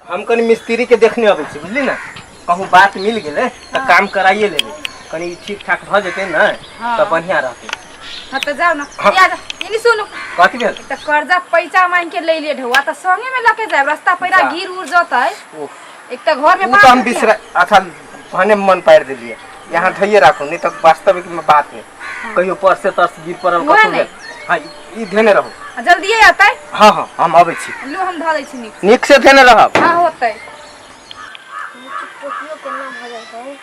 हम कनी मिस्त्री के देखने अबै छी बुझली ने, कहूँ बात मिल गेलै तऽ काम कराइए लेबै, कनी ठीक ठाक भऽ जेतै ने तऽ बढ़िआँ रहतै। हाँ तो जाओ ना। हाँ। याद इनी सुनो। कथी भेल? त कर्जा पैसा मांग के ले लिए ढौआ त संगे में लके जाए, रास्ता पैरा जा। गिर उड़ जतै। ओह, एक त घर में उ तऽ हम बिसरा, अच्छा भने मन पारि देलियै, यहाँ धैये राखू, नहीं तऽ वास्तविक में बात है कहियो परसे तरस गिर पड़ल उएह कतहु ने। भेल। हाँ, ई धेने रहू। जल्दिए आतै। हाँ हाँ, हम अबै छी। लू हम धऽ दै छी नीक। नीक से धेने रहब। हाँ होतै। टोपियो केना भऽ जाइ है,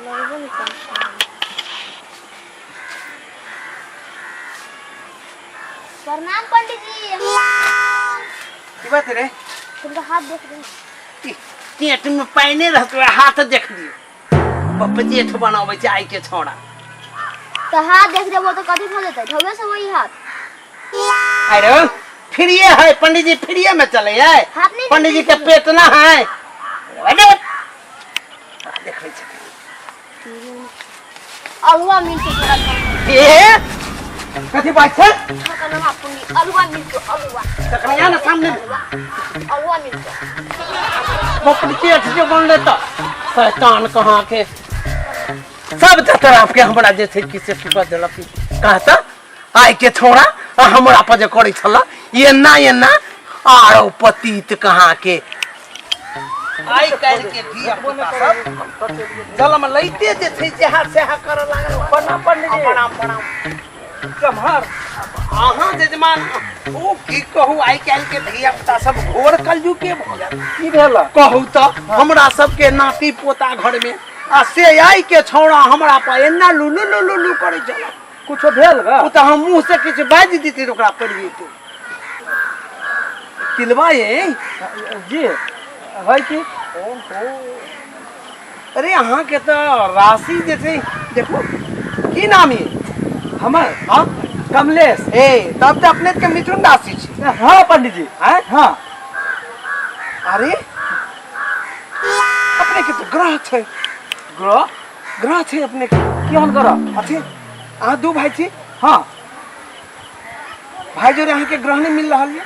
लगबो नहि करै छै। प्रणाम पंडित जी। की बात रे? तुमका हाथ देख रहे। पेट में पानि रहतो, हाथ देख दियो, बप जेठ बनाबै छै आइ के छौड़ा। तो हाथ देख देबो तो कथी भऽ जेतै? ढौवे से वही हाथ। अरे फ्रीए है पंडित जी, फ्रीए में चले है। हाथ नहीं। पंडित जी के पेट ना है, अरे देखै छै। अलुआ मिल के थोड़ा कम। ए कथी बात छै? कनमा पुंगी अलुआ मिल के अलुआ। तखन यहाँ ने सामने। अलुआ अलुआ मिल के। बप जेठ जे बनले तऽ शैतान कहाँ के सब तरफ के हमरा जे छै कि से की कऽ देलक। कहता आइ के छोड़ा आ हमरा पर जे करै छल एना एना, आरो पतित कहाँ के। आइ काल्हि के धिया पुता सब जलम लैते जे छै जेहा सेहा करऽ लागल। प्रणाम पंडित जी। प्रणाम प्रणाम। कम्हर अहाँ जजमान, ओ की कहू, आइ काल्हि के धिया पुता सब घोर कलयुग के भऽ गेल। की भेल? कहू तऽ हमरा सबके नाती पोता घर में आ से आइ के छौड़ा हमरा पर एना लुलु लुलु लुलु करै छल। कुछो भेल गा? ओ तऽ हम मुँह से किछु बाजि दिती तऽ ओकरा पड़ि जैतै तिलवा ये। जी है की? अरे अहाँके तऽ राशि जे छै देखू, की नाम ये? हमर? हाँ। कमलेश। ए तब तऽ अपने के मिथुन राशि छै। हाँ पंडित जी। आँय? हाँ। अरे अपने के तऽ ग्रह छै। ग्रह? ग्रह छै अपने के। केहन ग्रह? अथी अहाँ दू भाई छी? हाँ। भाई जोड़े अहाँके ग्रह नहीं मिल रहा है?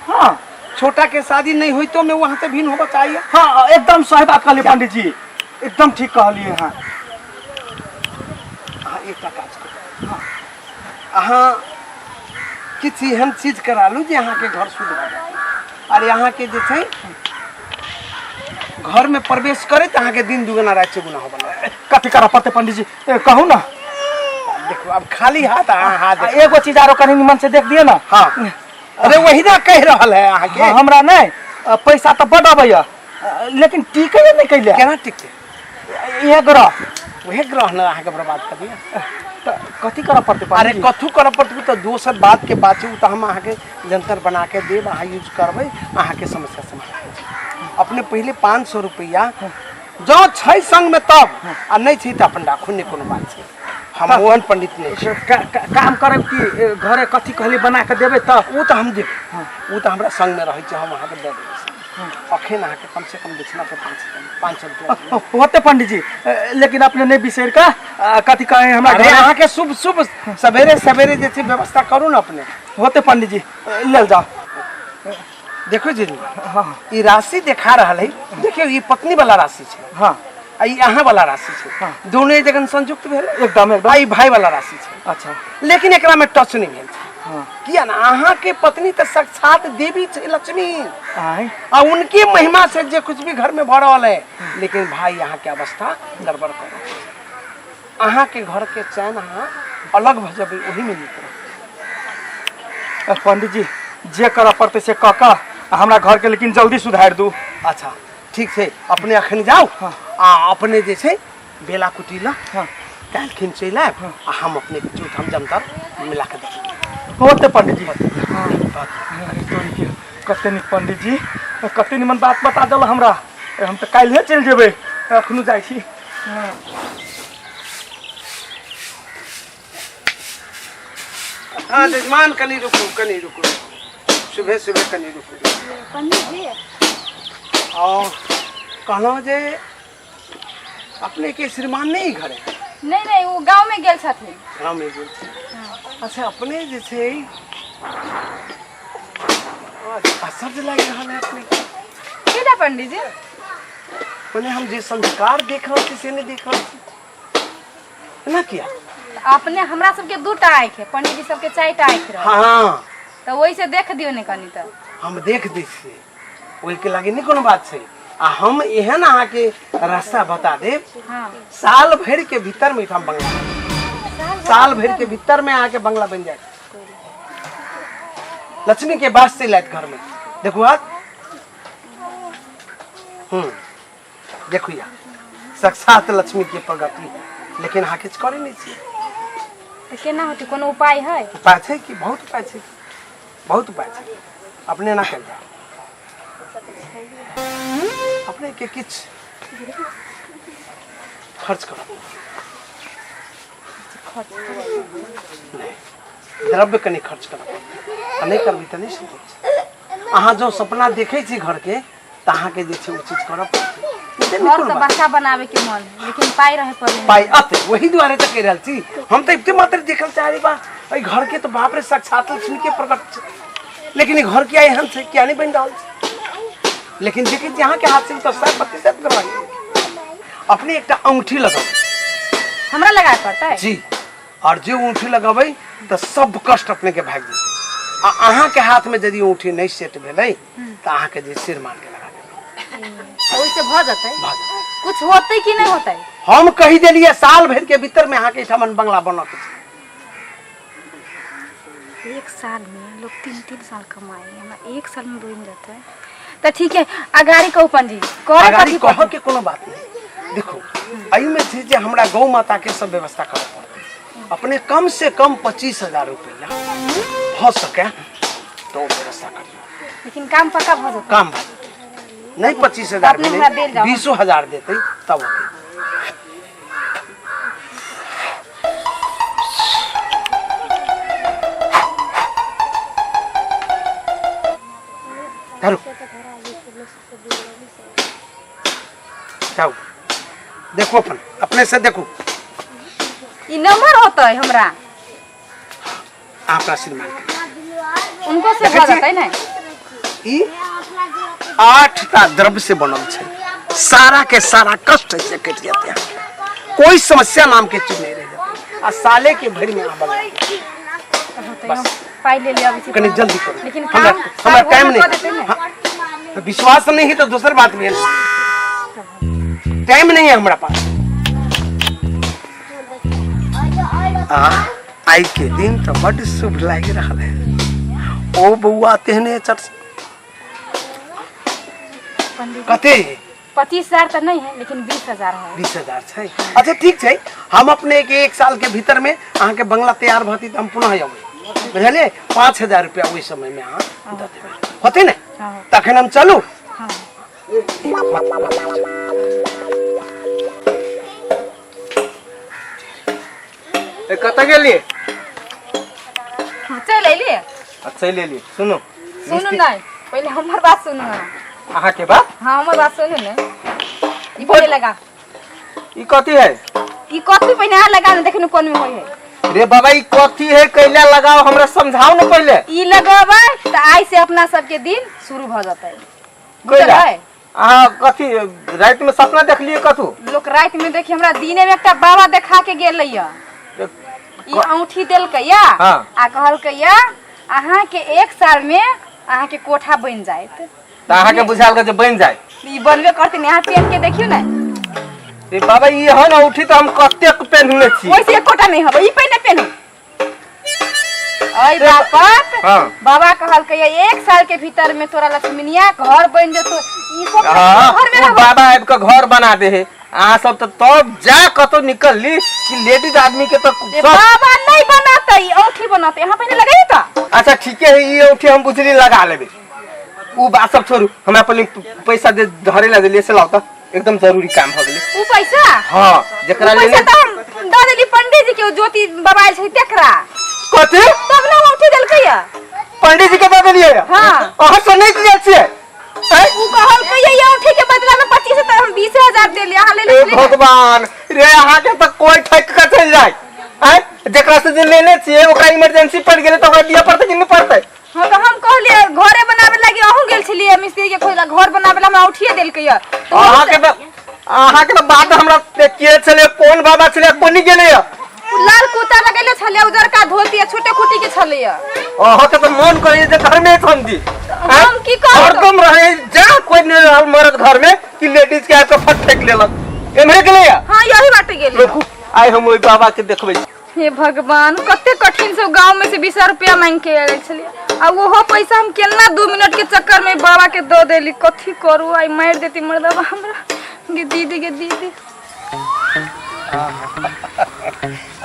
हाँ। छोटा के शादी नहीं हुई तो मैं वहाँ से भिन्न होना चाहिए। हाँ एकदम सही बात कहलिए पंडित जी, एकदम ठीक कहलिए। हाँ। अहाँ एकटा काज करू। हाँ। अहाँ किछु एहन चीज करा लू जे अहाँके घर शुद्ध भऽ जायत। अरे अहाँके जे छै घर में प्रवेश करे तऽ अहाँके दिन दुगुना राति चौगुना होबऽ लागत। कथी करऽ पड़तै पंडित जी? ए, कहू ना। देखू अब खाली हाथ अहाँ हाथ आ, एगो चीज आरो कनि निमन से देख दिअ ना। हाँ अरे वही ना कह रहल है अहाँके। हाँ, हमरा नहीं पैसा तऽ बड अबैया, लेकिन टिकैए नहि कैले। केना टिकतै? इएह ग्रह। वही ग्रह ने अहाँके बर्बाद कर दिया। तऽ कथी करऽ पड़तै अरे पंडित जी? कथू करऽ पड़तै तऽ दोसर बात के बात छै, ओ तऽ हम अहाँके जंतर बना के देब, अहाँ यूज करबै, अहाँके समस्या समाधान हो जायत। अपने पहिले 500 रुपैआ जँ छै संगमे तब, आ नहि छै तऽ अपन राखू, नहि कोनो बात छै, हम मोहन पंडित नहि छी। काम करब कि घरे कथी कहली बना के देबै तऽ? ओ तऽ हम देब, ओ तऽ हमरा संगमे रहै छै, हम अहाँके दऽ देबै। अखन अहाँके कम से कम दक्षिणा के 500 रुपैआ होते पंडित जी, लेकिन अपने नहीं बिसरि कऽ कथी कहे हमरा अरे घरे- अहाँके शुभ शुभ सवेरे सवेरे जे छै व्यवस्था करू ने अपने। होते पंडित जी, लेल जाओ। देखो जी, हाँ। ई राशि देखा रहल है, देखियौ ई पत्नी वाला राशि छै। हाँ। आ ई अहाँ वाला राशि छै। हाँ। दोनो एक जगह संयुक्त भेल। एकदम एकदम। आ ई भाई वाला राशि छै। अच्छा। लेकिन एकरा में टच नहीं भेल छै। हाँ। किया ना अहाँ के पत्नी तऽ साक्षात देवी छै लक्ष्मी। आय। आ उनके महिमा से जे कुछ भी घर में भऽ रहल है, लेकिन भाई अहाँ के अवस्था गड़बड़ कर रहल छै। अहाँ के घर के चैन अहाँ अलग भऽ जेबै ओही में नीक रहत। पंडित जी जे करऽ पड़तै से कऽ कऽ आ हमरा घर के लेकिन जल्दी सुधारि दू। अच्छा ठीक छै, अपने अखन जाउ। हाँ। आ अपने जे छै बेला कुटी लऽ हाँ। काल्हिखिन चलि आयब। हाँ। आ हम अपने के चौथ हम जंतर मिला के देब। होते पंडित जी। अरे तोरी के कते नीक पंडित जी, कते निमन बात बता देल हमरा। हम तऽ काल्हिए चलि जेबै, अखनो जाइ छी। हाँ। हाँ जजमान कनी रुकू, कनी रुकू, सुबह सुबह कनी रुकू। पंडित जी। और कहलहुँ जे अपने के श्रीमान नहीं घरे? नहीं नहीं, वो गांव में गेल छथिन। गाँव में गेल छै। अच्छा अपने जे छै अचरज लागि रहल है अपने के। की ला पंडित जी। मने हम जे संस्कार देख रहल छी से नहि देख रहल छी। एना किया? अपने हमरा सबके दूटा आँखि है, पंडित जी सबके चारिटा आँखि रहे। हाँ। तऽ ओहि से देख दियौ ने कनि तऽ। हम देख दै छियै, ओहिके लागी नहि कोनो बात छै। आ हम एहन अहाँके रास्ता बता देब। हाँ। साल भरि के भीतर में एहिठाम बंगला बन, साल भरि के भीतर में अहाँके बंगला बनि जायत। लक्ष्मी के बास चलि आयत घर में। देखू हाथ, देखू या साक्षात लक्ष्मी के प्रगति है, लेकिन अहाँ किछु करै नहि छियै। तऽ केना होतै? कोनो उपाय है? उपाय छै कि, बहुत उपाय छै, बहुत उपाय छै। अपने ना कयल जाय, अपने के किछु खर्च करऽ नहि, द्रव्य कनि खर्च करऽ पड़तै। आ नहि करबै तऽ नहि सम्भव छै। अहाँ जो सपना देखै छी घरके, तऽ अहाँके जे छै ओ चीज करऽ पड़तै। ई तऽ नहि घर कोनो तऽ बात। बच्चा बनाबे के मन है, लेकिन पाइ रहे पड़े। पाइ अते वही दुआरे तऽ कहि रहल छी। हम तऽ एते मात्र देखल चाहे बा एहि घर के, तऽ बाप रे, साक्षात लक्ष्मी के प्रकट छै, लेकिन ई घर किया एहन छै, किया नहि बनि रहल छै? लेकिन देखै छी अहाँके हाथ से तऽ 100% करवा। अपने एकटा अंगूठी लगाउ। हमरा लगाए पड़तै? जी, और जे अंगूठी लगेबै तऽ सब कष्ट अपने के भागि जेतै। आ अहाँके हाथ में यदि अंगूठी नहि सेट भेलै तऽ अहाँके जे सिर मार के लगा देबै। ओहिसे भऽ जेतै? भऽ जेतै। कुछ होतै कि नहि होतै? हम कहि देलियै, साल भरि के भीतर में अहाँके एहिठाम बंगला बनऽ के छै। एक साल में लोग 3-3 साल कमाए, हमरा एक साल में बनि जेतै तऽ ठीक है। अगाड़ी कहू पंडी, करे अगाड़ी कथी कहऽ पड़तै? के कोनो बात नहि। देखू, एहिमे छै जे हमरा गौ माता के सब व्यवस्था करऽ पड़तै। अपने कम से कम 25,000 रुपया भऽ सके तऽ ओ व्यवस्था करियौ। लेकिन काम पक्का भऽ जेतै? काम भऽ जेतै। नहि 25,000 अपने हमरा देल भेलै, जाउ। 20,000 देतै तब होतै। धरू, जाउ, देखू अपन अपने से देखू। ई नंबर होतै हमरा? अहाँ अपना श्रीमान के उनको से देखै भऽ छियै? जेतै ने? ई 8टा द्रव्य से बनल छै, सारा के सारा कष्ट से कटि जेतै अहाँके, कोई समस्या नाम के चीज नहीं रह जेतै। आ साले के भरि में अहाँ बना तऽ होतै, हम पाइ ले ले अबै छी। कनि जल्दी करू। लेकिन हमरा काम हमरा साल टाइम भरिमे नहीं। कऽ देतै ने? हाँ, तो विश्वास नहीं है तो दोसर बात भेल। टाइम नहीं है हमरा पास। आ आइ के दिन तो बड शुभ लागि रहल है। ओ बौआ तेहने चट पंडित जी, कते? 25,000 तऽ नहीं है, लेकिन 20,000 है। 20,000 छै? अच्छा ठीक छै। हम अपने के एक साल के भीतर में अहाँके बंगला तैयार भती तऽ हम पुनः अबै, बुझलियै? 5,000 रुपया ओहि समय में अहाँ दऽ देबै, होतै ने? हाँ। तखन हम चलू? हाँ। ए, कतऽ गेलियै? हाँ, चलि अयलियै। आ चलि एलियै। सुनू। सुनू नहि, पहिले हमर बात सुनू अहाँ। अहाँके बात? हाँ, हमर बात सुनू ने। ई पहिले लगा। ई कथी है? ई कथी पहिने अहाँ लगा ने, देखिन कोन में होय है। रे बाबा, ई कथी है, कैला लगाओ, हमरा समझाओ ने पहिले। ई लगेबै तऽ आइ से अपना सबके दिन शुरू भऽ जेतै। कैला? बुझलियै? अहाँ कथी राति में सपना देखलियै कथू? लोक राति में देखी, हमरा दिने में एकटा बाबा देखा के गेलै या। ई औंठी देलकै या। हाँ। आ कहलकै या अहाँके एक साल में अहाँके कोठा बनि जायत। तऽ अहाँके बुझायल जे बनि जाय? ई बनबे करतै ने, अहाँ पेन के देखियौ ने। रे बाबा, ई है ने उठी तऽ हम कतेक पेन्हले छी। ओइसे एकोटा नहि हबै, ई पहिने पेनू। अय बापत। हाँ। बाबा कहलकै या एक साल के भीतर में तोरा लक्ष्मीनिया घर बनि जेतो। ई सब हाँ, घर में ओ रहबो। बाबा आबि कऽ घर बना दे है। अहाँ सब तऽ तब जा कतौ निकलली कि लेडीज आदमी के तऽ ए सब बाबा नहीं बनाते, ई औंठी बनाते। यहाँ पहिने लगाइए तो। अच्छा ठीके है, ई औंठी हम बुझली लगा लेबै। उ बात सब छोड़ू, हमरा पहिले पैसा दे धरे ला देलियै से लाउ तऽ, एकदम जरूरी काम भऽ गेलै। उ पैसा? हाँ, जेकरा उ पैसा लेने तऽ हम दऽ देली पंडित जी के, उ ज्योति बाबा आयल छै तेकरा। कथी? तब ने औंठी देलकै या। पंडित जी के दऽ देलियै? हाँ। अहाँ से नहि गेल छियै? आँय? उ कहलकै या ई औंठी के बदला में 25 तऽ हम 20,000 देली, अहाँ ले ए लेली ने। भगवान रे, अहाँके तऽ कोई ठकि कऽ चलि जाय। आँय, जेकरा से जे लेने छियै ओकरा इमरजेंसी पड़ि गेलै तऽ ओकरा दिअ पड़तै कि नहि पड़तै? हाँ, तऽ हम कहलियै घरे बनाबे लागी अहूँ गेल छलियै मिस्त्री के खोजला घर बनावे ला हमरा उठिए देलकै य तो अहाँ के तऽ अहाँ के तऽ बात हमरा के छलै कोन बाबा छलै कोनी गेलै उ लाल कुर्ता लगेले छलै उजरका धोती आ छोटे खुटी के छलै य अहाँ के तऽ मन करे जे घर में थम दी हम की कहब? हरदम रहे जा कोई नहीं रहल मर्द घर में कि लेडीज के आके फट फेंक लेलक एम्हरे गेलै हां यही बाटे गेलै देखू आइ हम ओहि बाबा के देखबै हे भगवान कते कठिन से गांव में से 20 रुपया मांग के आयल छलियै आ ओहो पैसा हम केना 2 मिनट के चक्कर में बाबा के दऽ देली। कथी करू, आई मारि देती मर्दबा हमरा। गे दीदी, गे दीदी।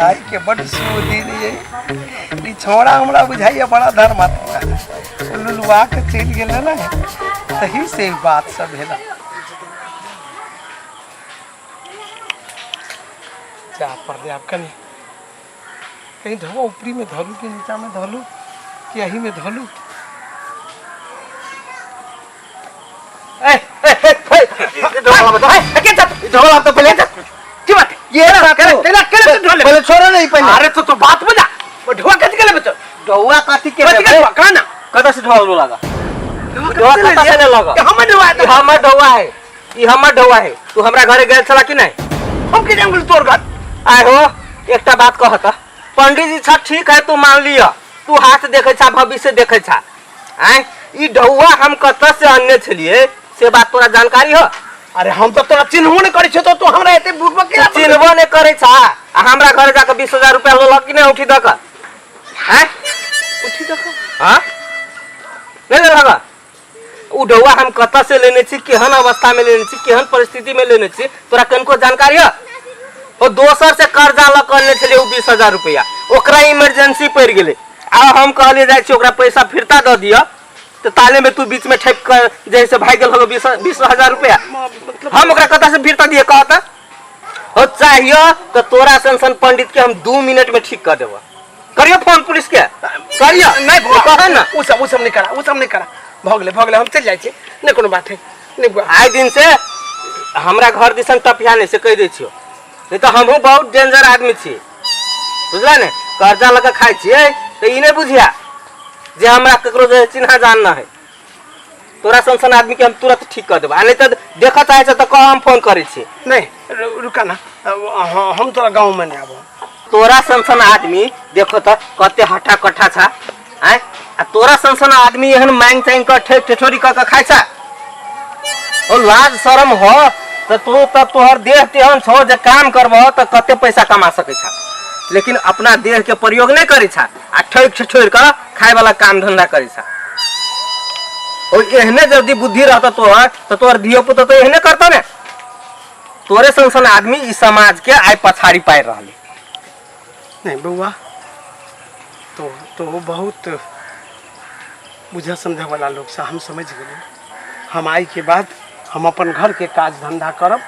आई के बड सुधी ये ई छोड़ा हमरा बुझाइए बड़ा धर्मात्मा ओ लुलुआ के चलि गेल ने तही से बात सब भेल। जा पड़ले आब कनी कहीं धो ऊपरी में धलू कि नीचा में धलू कि यही में धलू। ए ए ए ए के जा ढोला तो पहले जा की बात ये ना करे केना केना ढोले पहले छोड़ो नहीं पहले। अरे तो बात बजा ढोआ कथी के बचो ढोआ कथी के कथी के ढोआ कहना कतऽ से ढोआ लगा ढोआ कतऽ से लगा हमर ढोआ ई हमर ढोआ है, ई हमर ढोआ है। तू हमरा घरे गेल छला कि नहीं? हम के जान तोर घर। आय हो एकटा बात कहत पंडित जी छा ठीक है तू मान लिया तू हाथ देखे छा भविष्य देखे छा आय ई ढौआ हम कतऽ से अनने छलिए से बात तोरा जानकारी हो? अरे हम तो तोरा चिन्हबो नहीं करै छियो तो तू हमरा एते बुड़बक तू चिन्हबो नहीं करै छा आ हमरा घर जाके 20,000 रुपया लेलक कि नहीं उठी दऽ कऽ? आँय? उठी दऽ कऽ? हाँ? नहीं लेलक? उ ढौआ हम कतऽ से लेने छी, केहन अवस्था में लेने छी, केहन परिस्थिति में लेने छी, तोरा कनिको जानकारी हो? ओ दोसर से कर्जा लऽ कऽ अनने छलियै उ 20,000 रुपया, ओकरा इमरजेंसी पड़ि गेलै आ हम कहलियै जाइ छी ओकरा पैसा फिरता दऽ दिअ तऽ ताले में तू बीच में ठकि कऽ जे से भागि गेल हो 20,000 रुपया। हम ओकरा कतऽ से फिरता दिअ कहऽ तऽ? हो चाहिए तऽ तोरा सन सन पंडित के हम 2 मिनट में ठीक कऽ देबऽ। करियो फोन पुलिस के, करियो। नहीं बुआ, कह ना। उ सब, उ सब नहीं करा, उ सब नहीं करा। भऽ गेलै, भऽ गेलै, हम चलि जाइ छी, नहीं कोनो बात है, नहीं बुआ। आइ दिन से हमरा घर दिसन टपिया नहीं से कहि दै छियो, नहीं तऽ हमहूँ बहुत डेंजर आदमी छी, बुझला ने? कर्जा लऽ कऽ खाइ छियै तऽ ई नहि बुझिया जे हमरा ककरो जे चिन्हा जान न है। तोरा सन सन आदमी के हम तुरंत ठीक कऽ देब, आ नहीं तऽ देखऽ चाहै छ तऽ कह हम फोन करै छी। नहीं, रुका ना, हम तोरा गाँव में नहीं आबो। तोरा सन सन आदमी देखो तऽ कते हट्ठा कट्ठा छा, आँय? आ तोरा सन सन आदमी एहन मांगि चांगि कऽ ठेक ठेठोरी कऽ कऽ खाइ छा? ओ लाज शरम हो तऽ तू तऽ तोहर देह तेहन छौ जे काम करबह तऽ कते पैसा कमा सकै छा, लेकिन अपना देह के प्रयोग नहि करै छा आ ठेक ठेठोरि कऽ खाय वाला काम धंधा करै छा। ओ एहने यदि बुद्धि रहतौ तोहर तऽ तोहर धियो पुतो तऽ एहने करतौ ने। तोरे सन सन आदमी ई समाज के आइ पछाड़ी पारि रहल है। नहीं बउआ, तो बहुत बुझे समझे वाला लोग से हम समझ गेलियै। हम आई के बाद हम अपन घर के काज धंधा करब,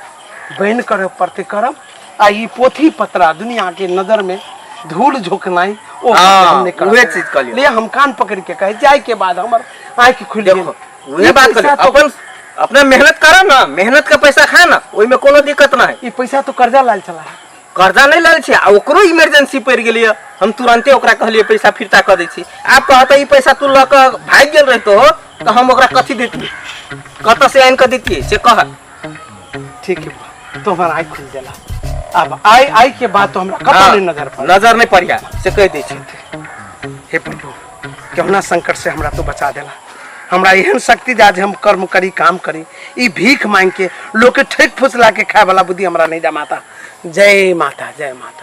बनि करब, पड़ते करब, आ ई पोथी पतरा दुनिया के नजर में धूल झोंकनाइ ओ हाँ, हम नहीं करब। उहे चीज कहलियै। ले हम कान पकड़ के कहै जाय के बाद हमर आँखि खुलि गेल। देखो, उहे बात ई पैसा कहलियै, तो अपना मेहनत कर ना, मेहनत के पैसा खा ना, ओहिमे कोनो दिक्कत ना है। ई पैसा तो कर्जा लायल छला। कर्जा नहीं लायल छै, आ ओकरो इमरजेंसी पड़ि गेलै, हम तुरंते ओकरा कहलियै पैसा फिरता कऽ दै छी। आब कहतै ई पैसा तू लऽ कऽ भागि गेल रहितो तऽ हम ओकरा कथी दैतियै, कतऽ से आनि कऽ दैतियै से कह। ठीक है बुआ, तो हमारा आँखि खुलि गेला। अब आई के बाद तो हमरा कतौ हाँ, नहीं नजर पड़ल। नजर नहीं पड़िया से कहि दै छी। हे प्रभु, केहुना संकट से हमरा तो बचा देला। हमरा एहन शक्ति दे जे हम कर्म करी, काम करी, ई भीख मांग के लोग के ठेक फुसला के खाए वाला बुद्धि हमरा नहीं दे माता। जय माता, जय माता।